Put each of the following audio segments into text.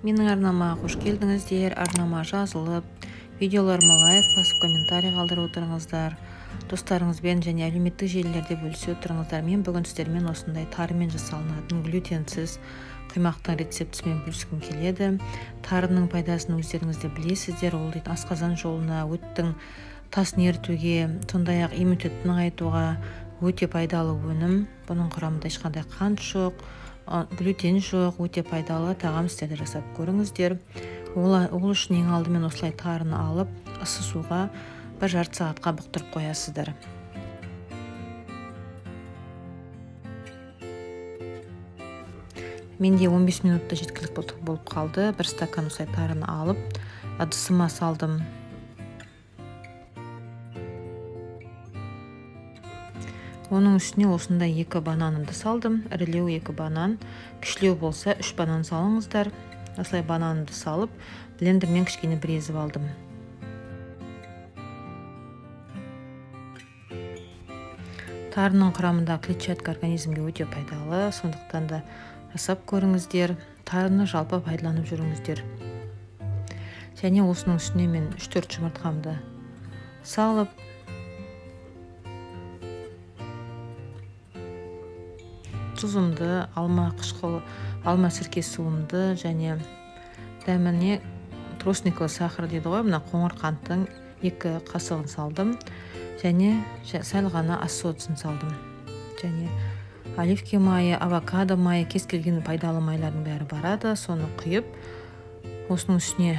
Менің арнама қош келдіңіздер. Арнама жазылып, видеоларыма лайк басып, комментарий қалдырып отырыңыздар. Достарыңызбен және әлеуметтік желілерде бөлісе отырыңыздар. Мен бүгін сіздермен осындай тарымен жасалынатын глютенсіз құймақтың рецептісімен бөліскім келеді. Тарының пайдасын өздеріңіз де білесіздер. Ол дейтін асқазан жолына, өттің тасын ерітуге, сондай-ақ иммунитетті нығайтуға өте пайдалы өнім. Бұның құрамында ешқандай қант жоқ, глютен жоқ, өте пайдалы тағам. Сіздер де жасап көріңіздер. Ол үшін ең алдымен осылай тарыны алып, ыссы суға бір жарты сағатқа бұқтырып қоясыздар. Менде 15 минутта жеткілікті болып қалды. Бір стакан осылай тарыны алып, ыдысыма салдым. Оның үстіне осындай 2 бананымды салдым. Ірілеу 2 банан, кішілеу болса 3 банан салыңыздар. Осылай бананымды салып, блендермен кішкене бір езіп алдым. Тарының құрамында клетчатка организмге өте пайдалы, сондықтан да жасап көріңіздер. Тарыны жалпы пайдаланып жүріңіздер. Және осының үстіне мен 3-4 жұмыртқамды салып, тұзымды, алма қышқыл, алма сірке суымды және дәміне тростниковый сахар дейді ғой, мына қоңыр қанттың 2 қасығын салдым. Және сәл ғана ас содасын салдым. Және оливки майы, авокадо майы, кез келген пайдалы майлардың бәрі барады. Соны құйып, осының үстіне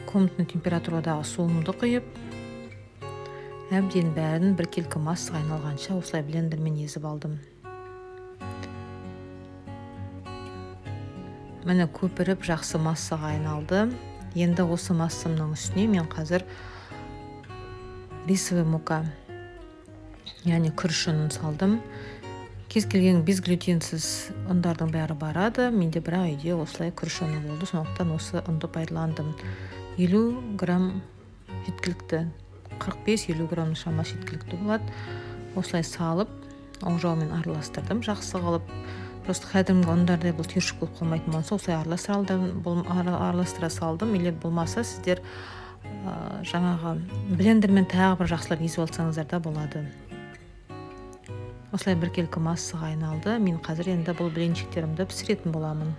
комнатный температурадағы суымды құйып, әбден бәрін біркелкі массаға айналғанша осылай блендермен езіп алдым. Міне көпіріп жақсы массаға айналды. Енді осы массамның үстіне мен қазір рисовый мука, яғни күріш ұнын салдым. Кез келген безглютенсіз ұндардың бәрі барады. Менде бірақ үйде осылай күріш ұны болды, сондықтан осы ұнды пайдаландым. 50 грамм жеткілікті, 45-50 грамм шамасы жеткілікті болады. Осылай салып, оң жаумен араластырдым жақсы қылып. Просто кәдімгі ұндардай бұл түйіршік болып қалмайтын болса, осылай араластыра салдым. Или болмаса сіздер жаңағы блендермен тағы бір жақсылап езіп алсаңыздар да болады. Осылай біркелкі массаға айналды. Мен қазір енді бұл блинчиктерімді пісіретін боламын.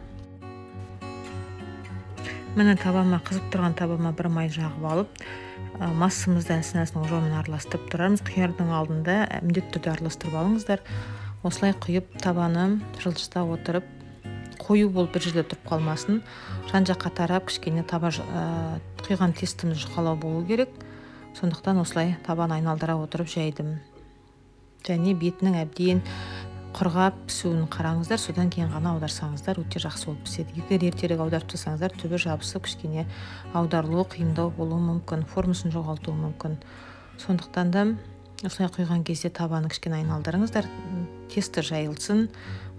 Міне табама, қызып тұрған табама бір май жағып алып, массамызды әлсін-әлсін оң араластырып тұрармыз. Құярдың алдында міндетті түрде араластырып алыңыздар. Осылай құйып, табаны жылжыта отырып, қою болып бір жерде тұрып қалмасын. Жан-жаққа тарап, кішкене таба құйған тестіміз жұқалау болу керек. Сондықтан осылай табаны айналдыра отырып жайдым. Және бетінің әбден құрғап пісуін қараңыздар, содан кейін ғана аударсаңыздар өте жақсы болып піседі. Егер ертерек аударып тастасаңыздар, түбі жабысып, кішкене аударылуы қиындау болуы мүмкін, формасын жоғалтуы мүмкін. Сондықтан да осылай құйған кезде табаны кішкене айналдырыңыздар, тесті жайылсын,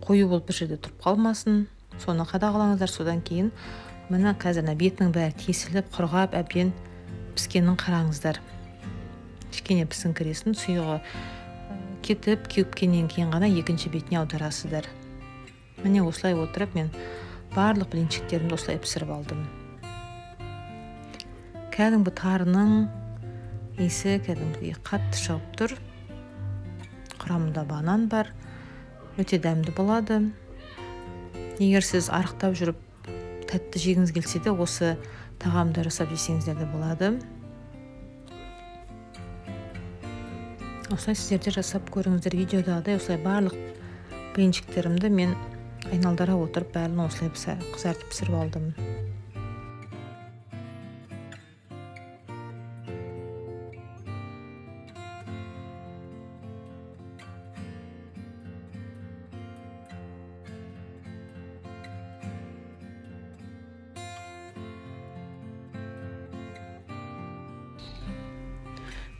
қою болып бір жерде тұрып қалмасын, соны қадағалаңыздар. Содан кейін міне қазір бетінің бәрі тесіліп, құрғап, әбден піскенін қараңыздар. Кішкене пісіңкіресін, сұйығы кетіп, кеупкеннен кейін ғана екінші бетіне аударасыздар. Міне осылай отырып мен барлық блинчиктерімді осылай пісіріп алдым. Кәдімгі тарының иісі кәдімгідей қатты шығып тұр. Құрамында банан бар. Өте дәмді болады. Егер сіз арықтап жүріп тәтті жегіңіз келсе де, осы тағамды жасап жесеңіздер де болады. Осылай сіздер де жасап көріңіздер. Видеодағыдай осылай барлық блинчиктерімді мен айналдыра отырып бәрін осылай қызартып пісіріп алдым.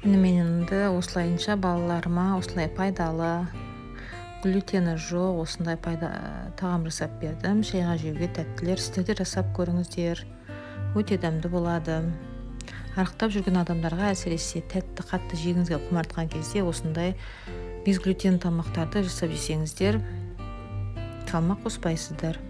Міне мен енді осылайынша балаларыма осылай пайдалы, глютені жоқ осындай тағам жасап бердім. Шайға жеуге тәттілер, сіздер де жасап көріңіздер, өте дәмді болады. Арықтап жүрген адамдарға әсіресе тәтті қатты жегіңізге құмартқан кезде осындай безглютен тамақтарды жасап жесеңіздер, салмақ қоспайсыздар.